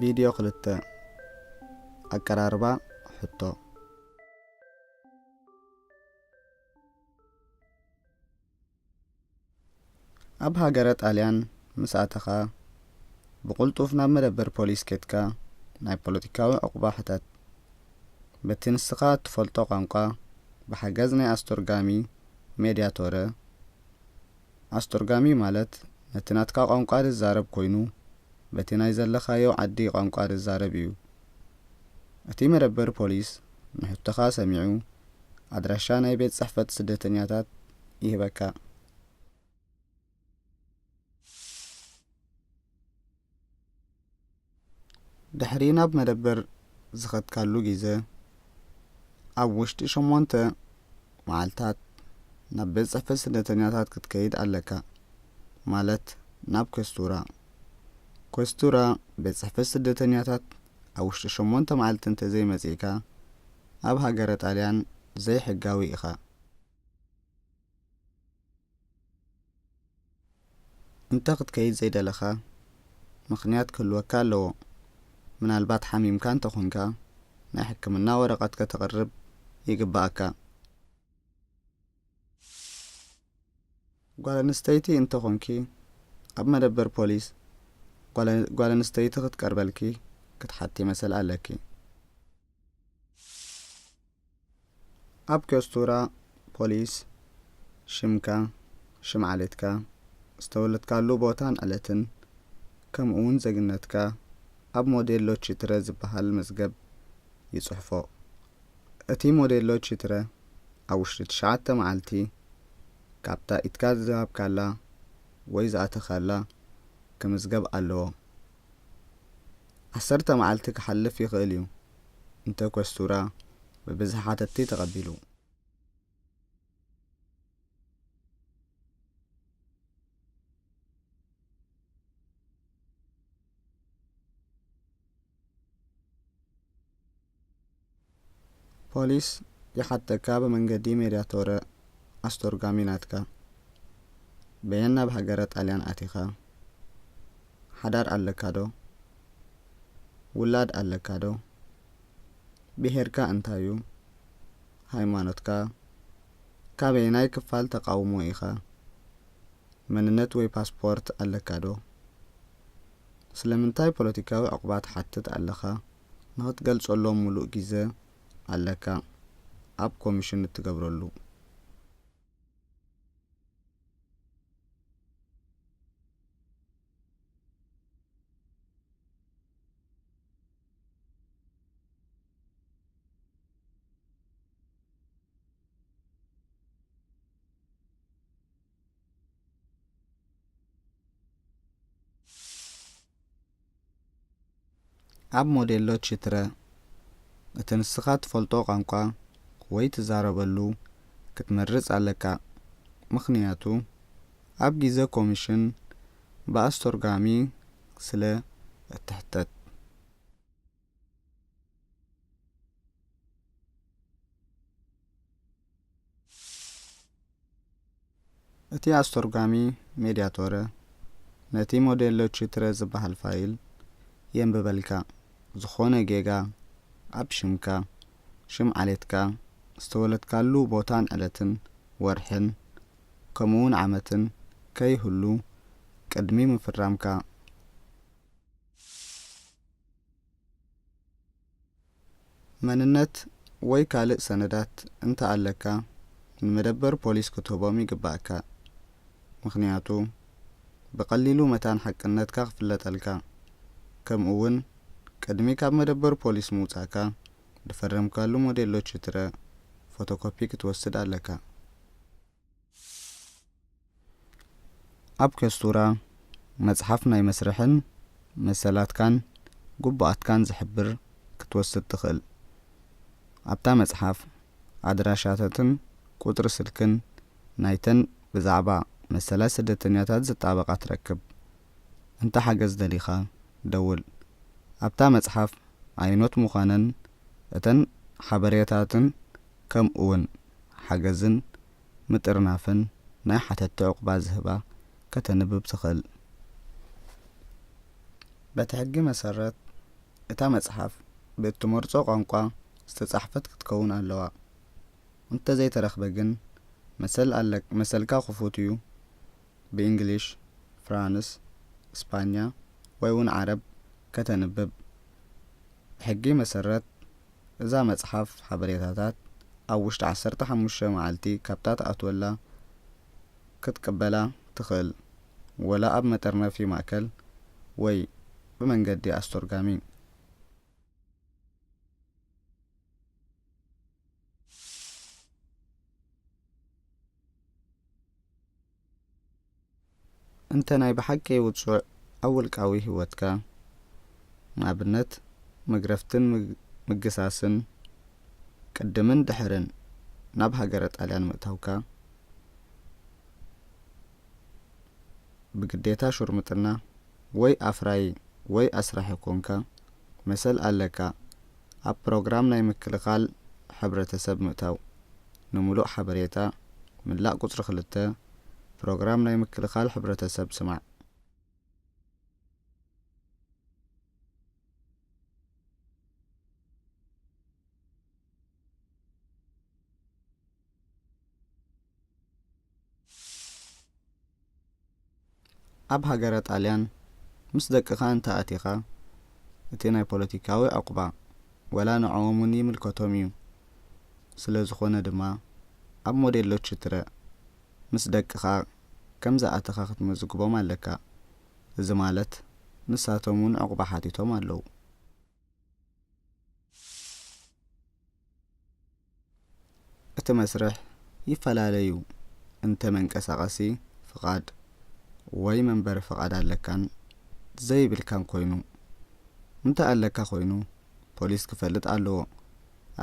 ቪድዮ ክልተ። ኣቀራርባ ሕቶ። ኣብ ሃገረ ጣልያን ምስ ኣተኻ፣ ብቕልጡፍ ናብ መደበር ፖሊስ ኬድካ ናይ ፖለቲካዊ ዕቑባ ሕተት። በቲ ንስኻ እትፈልጦ ቋንቋ፣ ብሓገዝ ናይ ኣስተርጓሚ፣ ሜድያቶረ፣ ኣስተርጓሚ ማለት ነቲ ናትካ ቋንቋ ዝዛረብ ኮይኑ፣ በቲ ናይ ዘለኻዮ ዓዲ ቋንቋ ዝዛረብ እዩ። እቲ መደበር ፖሊስ ንሕቶኻ ሰሚዑ፣ ኣድራሻ ናይ ቤት ጽሕፈት ስደተኛታት ይህበካ። ድሕሪ ናብ መደበር ዝኸድካሉ ግዜ፣ ኣብ ውሽጢ ሸሞንተ መዓልታት ናብ ቤት ጽሕፈት ስደተኛታት ክትከይድ ኣለካ፣ ማለት ናብ ኮስቱራ። ኮስቱራ ቤት ጽሕፈት ስደተኛታት ኣብ ውሽጢ ሸሞንተ መዓልቲ እንተዘይመጺእካ፣ ኣብ ሃገረ ጣልያን ዘይሕጋዊ ኢኻ። እንተ ክትከይድ ዘይደለኻ ምኽንያት ክህልወካ ኣለዎ። ምናልባት ሓሚምካ እንተኾንካ፣ ናይ ሕክምና ወረቐት ከተቕርብ ይግብኣካ። ጓል ኣንስተይቲ እንተኾንኪ፣ ኣብ መደበር ፖሊስ ጓል፣ ጓል ኣንስተይቲ ክትቀርበልኪ ክትሓቲ መሰል ኣለኪ። ኣብ ኮስቱራ ፖሊስ ሽምካ፣ ሽም ዓሌትካ፣ ዝተወለድካሉ ቦታን ዕለትን፣ ከምኡውን ዜግነትካ ኣብ ሞዴሎ ቺትረ ዝበሃል መዝገብ ይጽሕፎ። እቲ ሞዴሎ ቺትረ ኣብ ውሽጢ ትሽዓተ መዓልቲ ካብታ ኢድካ ዝሃብካላ ወይ ዝኣተኻላ ክምዝገብ ኣለዎ። ዓሰርተ መዓልቲ ክሓልፍ ይኽእል እዩ፣ እንተ ኮስቱራ ብብዝሒ ሓተትቲ ተቐቢሉ። ፖሊስ ይሓተካ ብመንገዲ ሜድያቶረ፣ ኣስተርጓሚ ናትካ። በየን ናብ ሃገረ ጣልያን ኣቲኻ? ሓዳር ኣለካ ዶ? ውላድ ኣለካ ዶ? ብሄርካ እንታይ እዩ? ሃይማኖትካ? ካበየናይ ክፋል ተቓውሞ ኢኻ? መንነት ወይ ፓስፖርት ኣለካ ዶ? ስለምንታይ ፖለቲካዊ ዕቑባ ትሓትት ኣለኻ? ንኽትገልጸሎም ምሉእ ግዜ ኣለካ፣ ኣብ ኮሚሽን እትገብረሉ። ኣብ ሞዴሎ ቺትረ፣ እቲ ንስኻ ትፈልጦ ቋንቋ ወይ ትዛረበሉ ክትመርጽ ኣለካ። ምኽንያቱ፣ ኣብ ግዜ ኮሚሽን ብኣስተርጓሚ ስለ እትሕተት። እቲ ኣስተርጓሚ፣ ሜድያቶረ፣ ነቲ ሞዴሎ ቺትረ ዝበሃል ፋይል የንብበልካ። ዝኾነ ጌጋ ኣብ ሽምካ፣ ሽም ዓሌትካ፣ ዝተወለድካሉ ቦታን ዕለትን ወርሕን፣ ከምኡውን ዓመትን ከይህሉ ቅድሚ ምፍራምካ። መንነት ወይ ካልእ ሰነዳት እንተ ኣለካ፣ ንመደበር ፖሊስ ክትህቦም ይግባእካ። ምኽንያቱ፣ ብቐሊሉ መታን ሓቅነትካ ክፍለጠልካ፣ ከምኡውን ቅድሚ ካብ መደበር ፖሊስ ምውጻእካ፣ ዝፈረምካሉ ሞዴሎ ቺትረ ፎቶኮፒ ክትወስድ ኣለካ። ኣብ ከስቱራ መጽሓፍ ናይ መስርሕን መሰላትካን ግቡኣትካን ዝሕብር ክትወስድ ትኽእል። ኣብታ መጽሓፍ ኣድራሻታትን ቁጽሪ ስልክን ናይተን ብዛዕባ መሰላት ስደተኛታት ዝጣበቓ ትረክብ። እንተ ሓገዝ ደሊኻ፣ ደውል። ኣብታ መጽሓፍ ኣይኖት ምዃነን እተን ሓበሬታትን ከምኡውን ሓገዝን ምጥርናፍን ናይ ሓተትቲ ዕቑባ ዝህባ ከተንብብ ትኽእል። በቲ ሕጊ መሰረት፣ እታ መጽሓፍ ብእትመርጾ ቋንቋ ዝተጻሕፈት ክትከውን ኣለዋ። እንተዘይተረኽበ ግን፣ መሰል ኣለ-፣ መሰልካ ክፉት እዩ። ብእንግሊሽ፣ ፍራንስ፣ እስጳኛ ወይ እውን ዓረብ ከተንብብ። ብሕጊ መሰረት፣ እዛ መጽሓፍ ሓበሬታታት ኣብ ውሽጢ ዓሰርተ ሓሙሽተ መዓልቲ ካብታ ትኣትወላ ክትቅበላ ትኽእል፣ ወላ ኣብ መጠርነፊ ማእከል ወይ ብመንገዲ ኣስተርጓሚ። እንተ ናይ ብሓቂ ውጹዕ ኣብ ውልቃዊ ህይወትካ፣ ንኣብነት፣ መግረፍትን ምግ-፣ ምግሳስን፣ ቅድምን ድሕርን ናብ ሃገረ ጣልያን ምእታውካ፣ ብግዴታ ሹርምጥና ወይ ኣፍራዪ ወይ ኣስራሒ ኮንካ፣ መሰል ኣለካ ኣብ ፕሮግራም ናይ ምክልኻል ሕብረተሰብ ምእታው። ንምሉእ ሓበሬታ፣ ምላእ ቁጽሪ ክልተ፣ ፕሮግራም ናይ ምክልኻል ሕብረተሰብ ስማዕ። ኣብ ሃገረ ጣልያን ምስ ደቅኻ እንተ ኣቲኻ፣ እቲ ናይ ፖለቲካዊ ዕቑባ፣ ወላ ንዕኦም እውን ይምልከቶም እዩ። ስለ ዝኾነ ድማ፣ ኣብ ሞዴሎ ችትረ ምስ ደቅኻ ከም ዝኣተኻ ክትመዝግቦም ኣለካ። እዚ ማለት፣ ንሳቶም እውን ዕቑባ ሓቲቶም ኣለዉ። እቲ መስርሕ ይፈላለ እዩ። እንተ መንቀሳቐሲ ፍቓድ ወይ መንበሪ ፍቓድ ኣለካን ዘይብልካን ኮይኑ፣ እንተ ኣለካ ኮይኑ፣ ፖሊስ ክፈልጥ ኣለዎ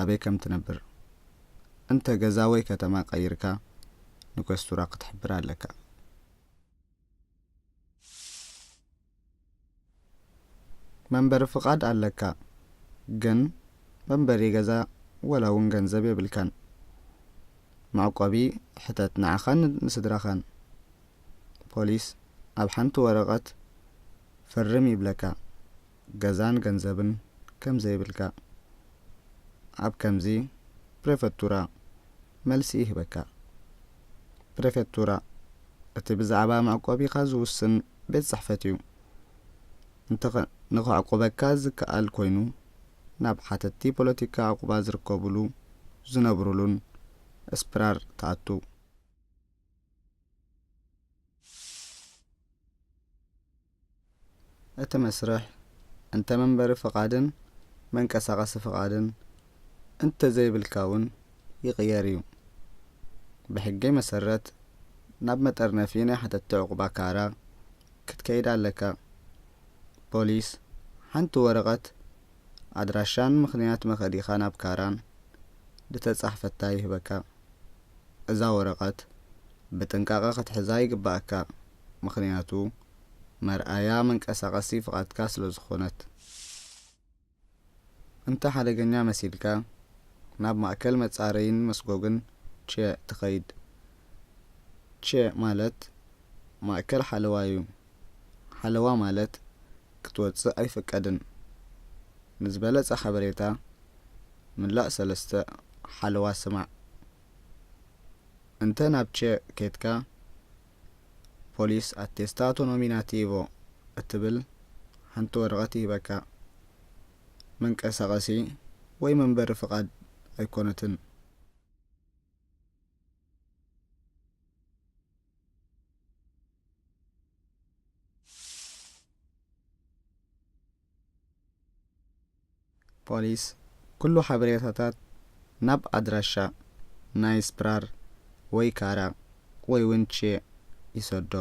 ኣበይ ከም ትነብር። እንተ ገዛ ወይ ከተማ ቀይርካ፣ ንኮስቱራ ክትሕብር ኣለካ። መንበሪ ፍቓድ ኣለካ፣ ግን መንበሪ ገዛ ወላ እውን ገንዘብ የብልካን። መዕቆቢ ሕተት ንዓኻን ንስድራኻን። ፖሊስ ኣብ ሓንቲ ወረቐት ፈርም ይብለካ፣ ገዛን ገንዘብን ከም ዘይብልካ። ኣብ ከምዚ ፕሬፈቱራ መልሲ ይህበካ። ፕሬፈቱራ እቲ ብዛዕባ መዕቆቢኻ ዝውስን ቤት ጽሕፈት እዩ። እንተ ኸ-፣ ንኸዕቁበካ ዝከኣል ኮይኑ፣ ናብ ሓተትቲ ፖለቲካ ዕቁባ ዝርከቡሉ፣ ዝነብሩሉን እስፕራር ትኣቱ። እቲ መስርሕ እንተ መንበሪ ፍቓድን መንቀሳቐሲ ፍቓድን እንተ ዘይብልካ እውን ይቕየር እዩ። ብሕጊ መሰረት ናብ መጠርነፊ ናይ ሓተትቲ ዕቑባ ካራ ክትከይድ ኣለካ። ፖሊስ ሓንቲ ወረቐት ኣድራሻን ምኽንያት መኸዲኻ ናብ ካራን ዝተጻሕፈታ ይህበካ። እዛ ወረቐት ብጥንቃቐ ክትሕዛ ይግባኣካ፣ ምኽንያቱ መርኣያ መንቀሳቐሲ ፍቓድካ ስለ ዝኾነት። እንተ ሓደገኛ መሲልካ፣ ናብ ማእከል መጻረይን መስጎግን ቼ ትኸይድ። ቼ ማለት ማእከል ሓለዋ እዩ። ሓለዋ ማለት ክትወጽእ ኣይፍቀድን። ንዝበለጸ ሓበሬታ፣ ምላእ ሰለስተ ሓለዋ ስማዕ። እንተ ናብ ቼ ኬድካ፣ ፖሊስ ኣቴስታቶ ኖሚናቲቮ እትብል ሓንቲ ወረቐት ይህበካ። መንቀሳቐሲ ወይ መንበሪ ፍቓድ ኣይኮነትን። ፖሊስ ኩሉ ሓበሬታታት ናብ ኣድራሻ ናይ ስፕራር ወይ ካራ ወይ እውን ቼ ይሰዶ።